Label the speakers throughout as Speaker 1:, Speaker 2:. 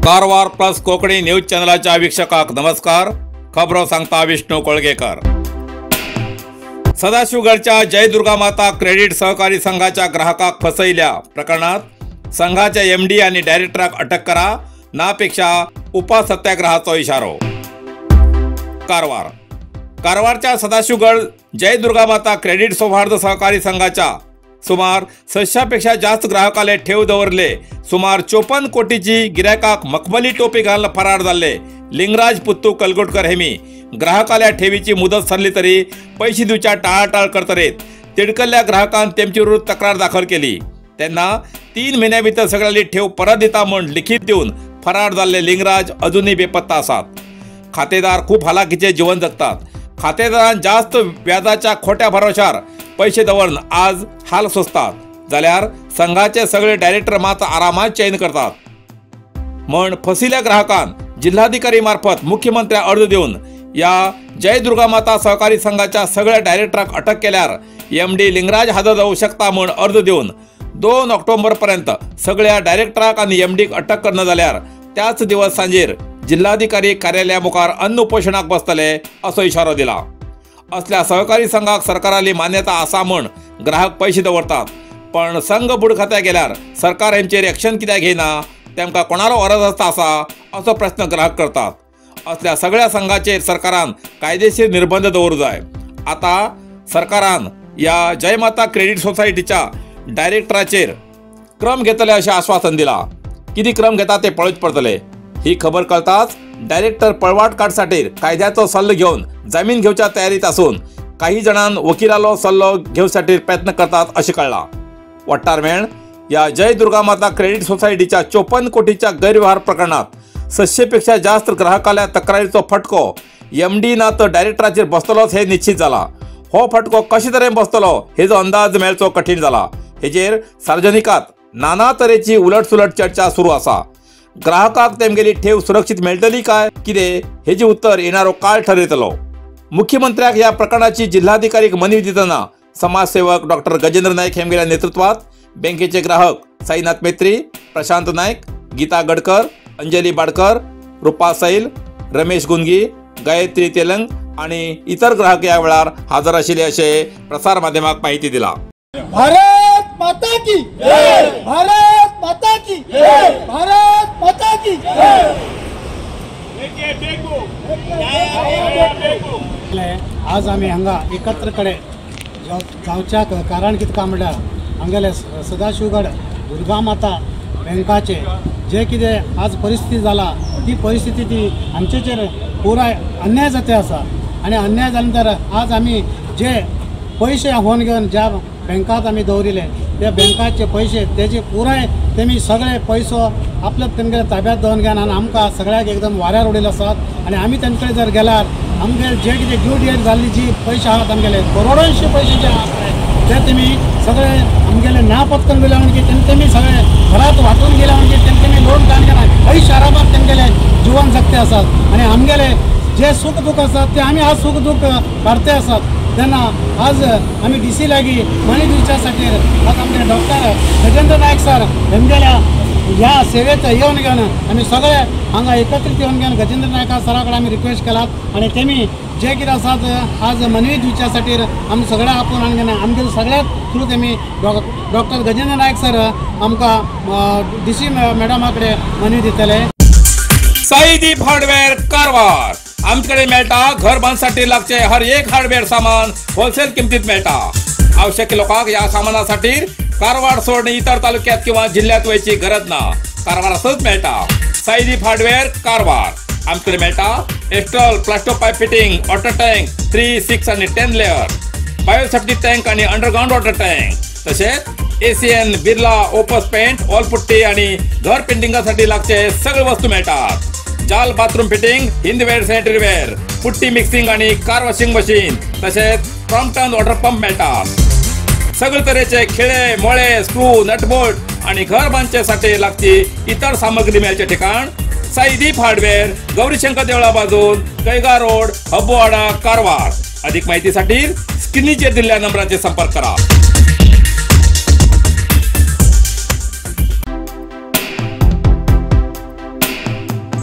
Speaker 1: Karwar plus Konkani news चॅनलाच्या वीक्षकांक नमस्कार। खबरो सांगता विष्णू कोळगेकर। सदाशिवगडच्या जय दुर्गा माता क्रेडिट सहकारी संघाच्या ग्राहकाक फसयल्या प्रकरणात संघाच्या एमडी आणि डायरेक्टराक अटक करा नापेक्षा उपा सत्याग्रहाचो इशारो। कारवार कारवारच्या सदाशिवगड जय दुर्गा माता क्रेडिट सौहार्द सहकारी संघाच्या सुमार 600 पेक्षा जास्त ग्राहकाले ठेव दवरले। सुमार 54 कोटीची गिरायकाक मखमली टोपी घालून फरार जाल्ले लिंगराज पुत्तू कलगोटकर हेमी ग्राहकाल्या ठेवीची मुदत सरली तरी पैसे दिवच्या टाळाटाळ करतरेत तिडकल्ल्या ग्राहकान तेमचे विरुद्ध तक्रार दाखल केली। त्यांना 3 महिन्या भितर सगळ्यांनी ठेव परत दिता म्हूण लिखित दिवन फरार जाल्ले लिंगराज अजूनही बेपत्ता आसात। खातेदार खूप हालाखीचे जीवन जगतात। खातेदारान जास्त व्याजाच्या खोट्या भरोशार पैसे दवरून आज हाल सोसतात, जाल्यार संघाचे सगळे डायरेक्टर मात आरामात चैन करतात। म्हण फसिल्या ग्राहकान जिल्हाधिकारी मार्फत मुख्यमंत्र्या अर्ज दिवन या जय दुर्गा माता सहकारी संघाच्या सगळ्या डायरेक्टराक अटक केल्यार एमडी लिंगराज हजर जाऊ शकता म्हूण अर्ज दिवन 2 ऑक्टोबर पर्यंत सगळ्या डायरेक्टराक आनी एमडीक अटक करना जाल्यार त्याच दिवस सांजेर जिल्हाधिकारी कार्यालया मुखार अन्न उपोषणाक बसतले असो इशारो दिला। असल्या सहकारी संघाक सरकाराली मान्यता आसा म्हूण ग्राहक पैसे दवरतात, पण संघ बुडखात्या गेल्यार सरकार हेंचेर एक्शन कित्याक घेयना, तेमकां कोणालो अरज आसा असो प्रश्न ग्राहक करतात। असल्या सगळ्या संघाचेर सरकारान कायदेशीर निर्बंध दवरूं जाय। आता सरकारान या जयमाता क्रेडिट सोसायटीच्या डायरेक्टराचेर क्रम घेतले अशें आश्वासन दिला। कितें क्रम घेता ते पळोवचें पडटलें। ही खबर कळताच डायरेक्टर पळवाट काडसाठी कायद्याचो सल्लो घेवन जामीन घेवच्या तयारीत आसून काही जाणां वकिलालो सल्लो घेवसाठी प्रयत्न करतात अशें कळ्ळां। वट्टारमेळ या जय दुर्गा माता क्रेडिट सोसायटीच्या 54 कोटीच्या गैरव्यवहार प्रकरणात 600 पेक्षा जास्त ग्राहकाल्या तक्रारीचो फटको एमडी ना तर डायरेक्टराचेर बसतलोच हे निश्चित जाला। हो फटको कशे तरेन बसतलो हेजो अंदाज मेळचो कठीण जाला। हेजेर सार्वजनिकात नाना तरेची उलटसुलट चर्चा सुरू आसा। ग्राहकाक तेमगेली ठेव सुरक्षित मेळटली काय कितें हेजें उत्तर येणारो काळ ठरयतलो। मुख्यमंत्र्याक ह्या प्रकरणाची जिल्हाधिकारीक मनवी दितना समाजसेवक डॉक्टर गजेंद्र नाईक हेमगेल्या नेतृत्वात बँकेचे ग्राहक साईनाथ मेत्री, प्रशांत नाईक, गीता गडकर, अंजली बाडकर, रुपा सैल, रमेश गुंगी, गायत्री तेलंग आणि इतर ग्राहक या वेळार हजर आशिल्ले अशें प्रसार माध्यमाक माहिती दिला।
Speaker 2: भारत माता की जय, भारत माता की जय, भारत माता की जय।
Speaker 3: आज आमी हांगा एकत्र कडे जावच्या कारण कितें काय म्हणल्यार हांगेले सदाशिवगड दुर्गा माता बँकाचे जे कितें आज परिस्थिती जाला ती परिस्थिती ती आमचेचेर पुराय अन्याय जाते आसा। आनी अन्याय जाले नंतर आज आमी जे पयशे आव्हान घेवन ज्या बँकात आमी दवरिले त्या बँकाचे पयशे तेजे पुराय तेमी सगळे पयसो आपल्या तेमगेले ताब्यात दवरून घेवन आनी आमकां सगळ्याक एकदम वाऱ्यार उडयले आसात। आनी आमी तेंचे कडेन जर गेल्यार आमगे जे कितें ड्यू डेट जाल्ली जी पयशे आहात आमगेले करोडोंशे पयशे जे आहात ते तेमी सगळे आमगेले ना पत्कन गेले म्हणजे तेमी सगळे घरात वाटून गेले म्हणजे तेमी लोन काडून घेना ऐश आरामात तेमगेले जीवन जगते आसात। आनी आमगेले जे सुख दुःख आसात ते आमी आज सुख दुःख काडते आसात। तेन्ना आज आमी डी सी लागीं मनी दिवच्या खातीर आज आमगे डॉक्टर गजेंद्र नायक सर हेमगेल्या ह्या सेवेत येवन घेवन आमी सगळे हांगा एकत्रीत येवन घेवन गजेंद्र नायका सरा कडेन आमी रिक्वेस्ट केलात आनी तेमी जे कितें आसात आज मनवी दिवच्या खातीर आमी सगळे आपोवन हाडून घेवन आमगेले सगळ्यात थ्रू तेमी डॉक्टर गजेंद्र नायक सर आमकां डी सी मॅडमा कडेन मनवी दितले।
Speaker 1: साईदीप हार्डवेअर कारवार आमच्याकडे मेळटा घर बांधसाठी लागचे हर एक हार्डवेअर सामान होलसेल किमतीत मेळटा। आवश्यक लोकांक या सामानासाठी कारवार सोडून इतर तालुक्यात किंवा जिल्ह्यात वयची गरज ना, कारवारातच मेळटा। साईदीप हार्डवेअर कारवार आमच्याकडे मेळटा astral plaster pipe fitting, water tank 3, 6 आणि 10 लेअर, बायोसेफ्टी टँक आणि अंडरग्राउंड वॉटर टँक, तसेच ACN, Birla, Opus paint, wall putty आणि घर पेंटिंगासाठी लागचे सगळे वस्तू मिळतात। जाल bathroom fitting, Hindware sanitary ware, putty mixing आणि कार वॉशिंग मशीन, तसेच क्रॉम्पटन वॉटर पंप मिळतात। सगळे तऱ्हेचे खिळे, मोळे, स्क्रू, नटबोल्ट आणि घर बांधण्यासाठी लागची इतर सामग्री मिळायचे ठिकाण साईदीप हार्डवेअर, गौरीशंकर देवळा बाजून, कैगा रोड, हब्बुवाडा, कारवार. अधिक माहितीसाठी स्क्रीनचेर दिल्ल्या नंबराचेर संपर्क करा.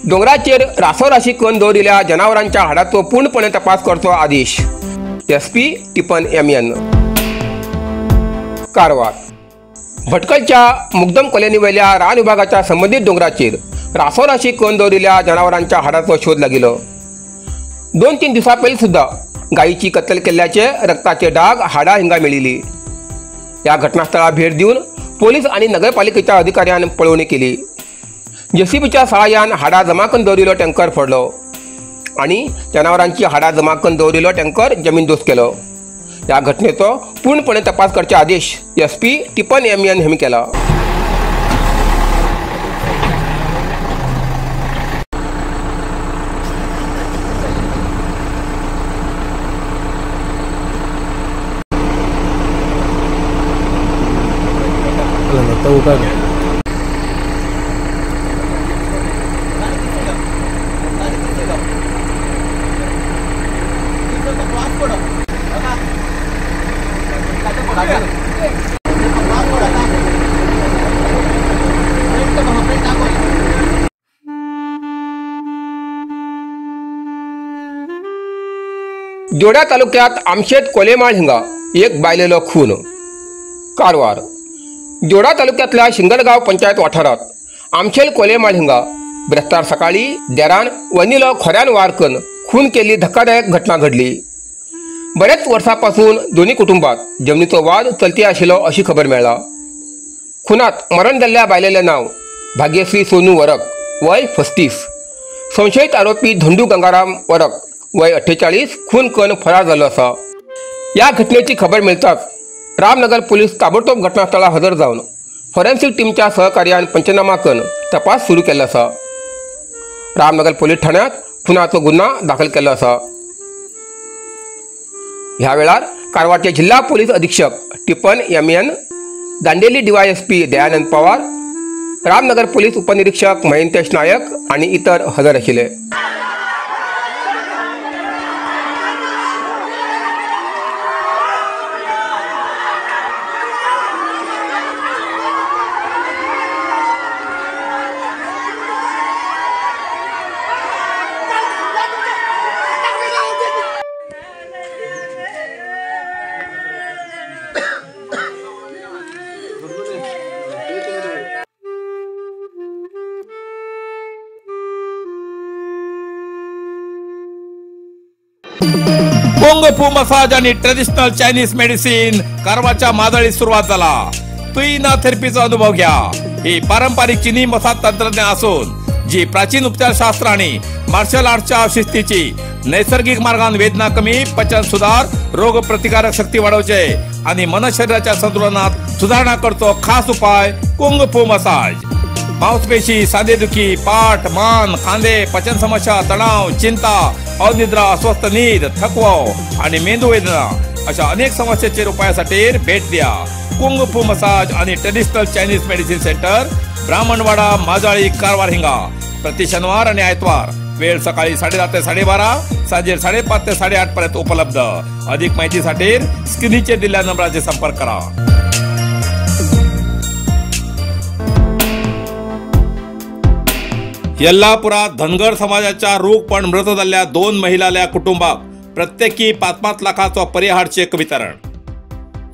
Speaker 4: दोंगराचेर रासोराशी करून दवरिल्ल्या जनावरांच्या हाडाचो पूर्णपणे तपास करचो आदेश. SP Tipan MN. Karwar भटकलच्या मुग्दम कॉलनीवयल्या रान विभागाच्या संबंदीत दोंगराचेर रासोराशी करून दवरिल्ल्या जनावरांच्या हाडाचो शोध लागिल्लो. 2-3 दिवसां पयलीं सुद्दां गायीची कत्तल केल्ल्याचे रक्ताचे डाग हाडां हिंगा मेळिल्ली. ह्या घटनास्थळाक भेट दिवन पोलीस आनी नगरपालिकेच्या अधिकाऱ्यान पळोवणी केली. जेसीबीच्या सहाय्यान हाडां जमा करून दवरिल्लो टँकर फोडलो आनी जनावरांची हाडां जमा करून दवरिल्लो टँकर जमीनदोस्त केलो. ह्या घटनेचो पूर्णपणे तपास करचे आदेश SP Tipan MN हांणी केला. जोड्या तालुक्यात आमशेत कोलेमाळ हिंगा एक बायलेलो खून. कारवार जोडा तालुक्यातल्या शिंगलगाव पंचायत वाठारात आमशेल कोलेमाळ हिंगा बिरेस्तार सकाळी देरान वनिलो खोऱ्यान वार करून खून केल्ली धक्कादायक घटना घडली. बऱ्याच वर्सापासून दोन्ही कुटुंबात जमनीचो वाद चलती आशिल्लो अशी खबर मेळ्ळा. खुनात मरण जाल्ल्या बायलेलें नांव भाग्यश्री सोनू वरक, वय 35. संशयित आरोपी धोंडू गंगाराम वरक, वय 48, खून करून फरार जाल्लो आसा. ह्या घटनेची खबर मेळटाच रामनगर पोलीस ताबडतोब घटनास्थळार हजर जावन फॉरेन्सिक टीमच्या सहकार्यान पंचनामा करून तपास सुरू केल्लो आसा. रामनगर पोलीस ठाण्यात खुनाचो गुन्हा दाखल केल्लो आसा. ह्या वेळार कारवारचे जिल्हा पोलीस अधीक्षक Tipan MN, Dandeli DYSP Dayanand Pawar, Ramnagar police उपनिरीक्षक मयंतेश नायक आनी इतर हजर आशिल्ले.
Speaker 1: कुंग फू मसाज आणि ट्रेडिशनल चायनीज मेडिसिन कारवारच्या मादळीत सुरुवात झाला. तुईना थेरपीचा अनुभव घ्या. ही पारंपरिक चिनी मसाज तंत्रज्ञान असून जी प्राचीन उपचारशास्त्र आणि मार्शल आर्टच्या शिस्तीची नैसर्गिक मार्गान वेदना कमी, पचन सुधार, रोग प्रतिकारक शक्ती वाढवचे आणि मन शरीराच्या संतुलनात सुधारणा करतो खास उपाय कुंग फू मसाज. मांसपेशी, सांधेदुखी, पाठ, मान, खांदे, पचन समस्या, तणाव, चिंता, अनिद्रा, अस्वस्थ नीद, थकवा आणि मेंदू वेदना अशा अनेक समस्यांचे उपायासाठी भेट द्या कुंग फू मसाज आणि traditional Chinese medicine centre, Brahmanwada, Majali, Karwar हिंगा. प्रति शनिवार आणि आयतवार वेळ सकाळी 10:30 ते 12:30, सांजे 5:30 ते 8:30 पर्यंत उपलब्ध. अधिक माहितीसाठी स्क्रीनचे दिलेल्या नंबराचे संपर्क करा. यल्लापुरात धनगर समाजाच्या रूख पण मृत जाल्ल्या 2 महिलाल्या कुटुंबाक प्रत्येकी 5-5 लाखाचो परिहार चेक वितरण.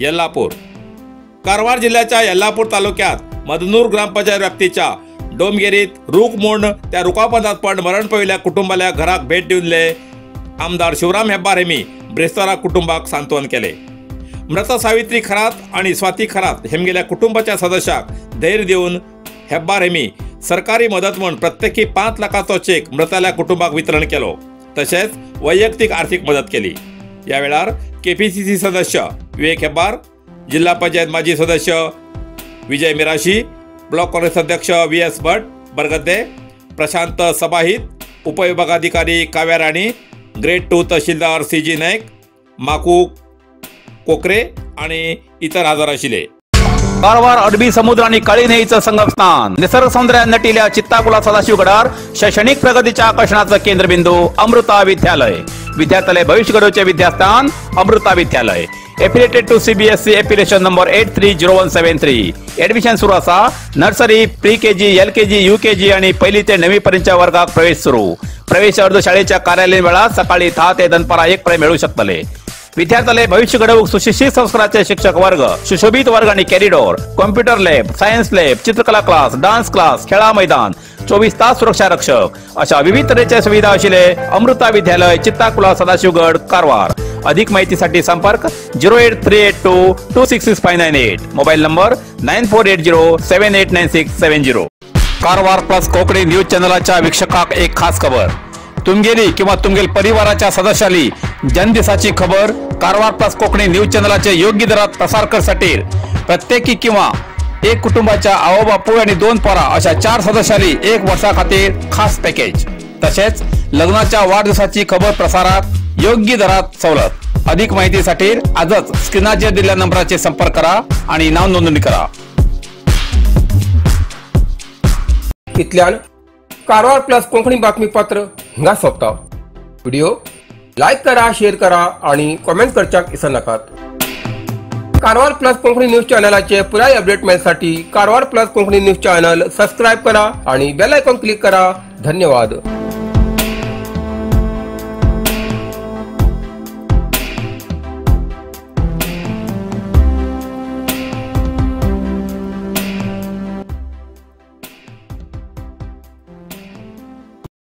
Speaker 1: यल्लापूर कारवार जिल्ह्याच्या यल्लापूर तालुक्यात मदनूर ग्रामपंचायत व्याप्तीच्या डोमगेरीत रूख मोड त्या रुखापदात पण मरण पाविल्ल्या कुटुंबाल्या घराक भेट दिवनले आमदार शिवराम हेब्बार हेमी ब्रेस्तारा कुटुंबाक सांत्वन केले. मृत सावित्री खरात आणि स्वाती खरात हेमगेल्या कुटुंबाच्या सदस्याक धैर्य दिवन हेब्बार हेमी सरकारी मदत म्हूण प्रत्येकी 5 लाखाचो चेक मृताल्या कुटुंबाक वितरण केलो, तशेंच वैयक्तिक आर्थिक मदत केली. या वेळार केपीसीसी सदस्य विवेक हेब्बार, जिल्हा पंचायत माजी सदस्य विजय मिराशी, ब्लॉक काँग्रेस अध्यक्ष व्ही.एस. भट बरगद्दे, प्रशांत सबाहित, उपविभागाधिकारी काव्या राणी, ग्रेड 2 तहसीलदार सी.जी. नाईक, माकू कोकरे आणि इतर हजर आशिल्ले. कारवार अरबी समुद्र आणि काळी न्हंयेचं संगमस्थान, निसर्ग सौंदर्यान नटिल्या चित्ताकुला सदाशिवगडार शैक्षणिक प्रगतीच्या आकर्षणाचं केंद्रबिंदू अमृता विद्यालय. विद्यार्थ्यालय भविष्य घडवचे विद्यास्थान Amrita Vidyalaya. Affiliated to CBSE affiliation number 830173. Admission सुरू असा. Nursery, pre KG, L KG, U KG आणि पहिली ते 9वी पर्यंतच्या वर्गात प्रवेश सुरू. प्रवेश अर्ज शाळेच्या कार्यालयीन वेळात सकाळी 10 ते दनपारा 1 पर्यंत मिळू शकतले. विद्यार्थ्यालय भविष्य घडवूक सुशिक्षित संस्काराचे शिक्षक वर्ग, सुशोभित वर्ग आणि corridor, computer lab, science lab, चित्रकला क्लास, डान्स क्लास, खेळा मैदान, 24 तास सुरक्षा रक्षक अशा विविध तऱ्हेच्या सुविधा असलेले अमृता विद्यालय, चित्ताकुला, सदाशिवगड, कारवार. अधिक माहितीसाठी संपर्क 08382 266598, mobile number 9480789670. Karwar plus Konkani news चॅनलाच्या वीक्षकाक एक खास खबर. तुमगेली किंवा तुमगेल परिवाराच्या सदस्याली जन्मदिसाची खबर कारवार प्लस कोकणी न्यूज चॅनलाचे योग्य दरात प्रसार करसाठी प्रत्येकी किंवा एक कुटुंबाच्या आवबापूय आणि 2 पोरा अशा 4 सदस्याली 1 वर्षा खातीर खास पॅकेज. तसेच लग्नाच्या वाढदिवसाची खबर प्रसारात योग्य दरात सवलत. अधिक माहितीसाठी आजच स्क्रीनाचेर दिलेल्या नंबराचे संपर्क करा आणि नाव नोंदणी करा.
Speaker 4: इतल्यान कारवार प्लस कोंकणी बातमीपत्र हिंगा सोंपता. व्हिडिओ लायक करा, शेअर करा आणि कॉमेंट करच्याक विसरनाकात. कारवार प्लस कोंकणी न्यूज चॅनलाचे पुराय update मेळसाठी Karwar plus Konkani news channel subscribe करा आणि बेल आयकॉन क्लिक करा. धन्यवाद.